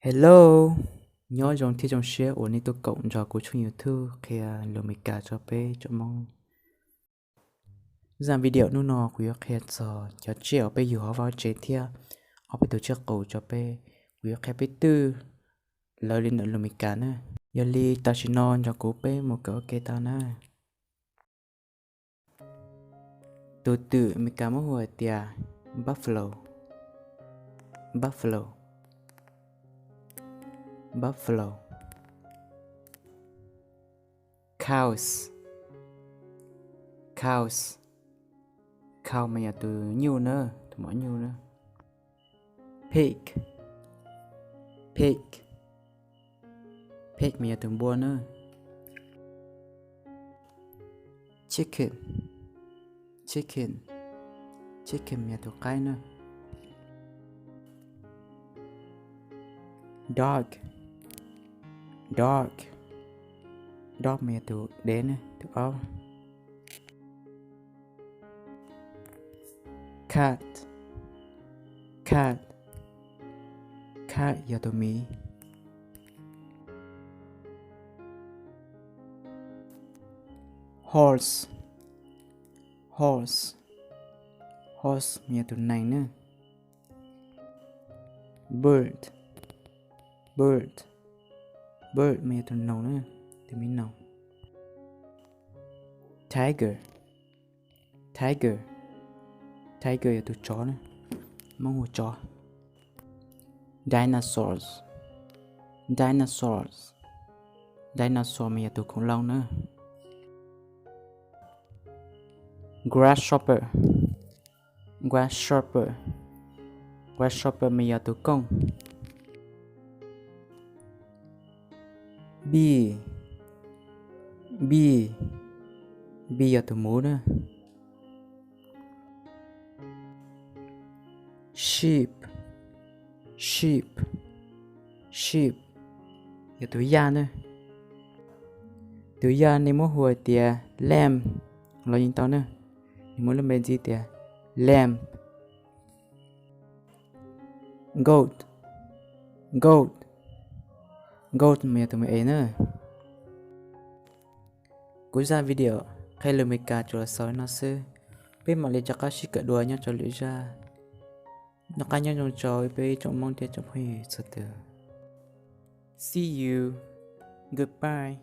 Hello, nyob zoo thiab zoo siab uas nej tuaj koom nrog kuv tshooj YouTube qhia lus Amelikas rau peb tsoom Hmoob. Zaj video hnub no kuv yuav qhia txog cov tsiaj uas peb yug hauv vaj tsev thiab ob peb tug tsiaj qus rau peb. Kuv yuav qhia peb twj lawv li ntawm lus Amelikas na. Yog li tam sim no nrog kuv peb mus kawm ua ke tau na. Tus twm Amelikas muab hu hais tias buffalo, buffalo, buffalo. Cows, cows, cow mas yog tus nyuj na, tus mom nyuj na. Pig, pig, pig mas yog tus npua na. Chicken, chicken, chicken mas yog tus qaib na. Dog, dog, dog mas yog tus dev na, tus aub. Cat, cat, cat yog tus miv. Horse, horse, horse mas yog tus nees na. Bird, bird, bird mas yog tus noog na, tus me noog. Tiger, tiger, tiger yog tus tsov na, Hmoob hu tsov. Dinosaurs, dinosaurs, dinosaur mas yog tus khủng long na. Grasshopper, grasshopper, grasshopper mas yog tus kooj. Bee, bee, bee yog tus muv na. Sheep, sheep, sheep yog tus yaj na. Tus yaj nej muab hu hais tias lamb los yeej tau na. Nws muaj lub npe ntxiv tias lamb. Goat, goat, goat mas yog tus me es na. Kuv zaj video qhia lus Amelikas tsuas los xaus li no xwb. Peb mam li rov qab sib kawm dua nyob rau lwm zaj. Noj qab nyob zoo rau peb tsoom Hmoob thiab tsoom phooj ywg txhua tus. See you. Goodbye.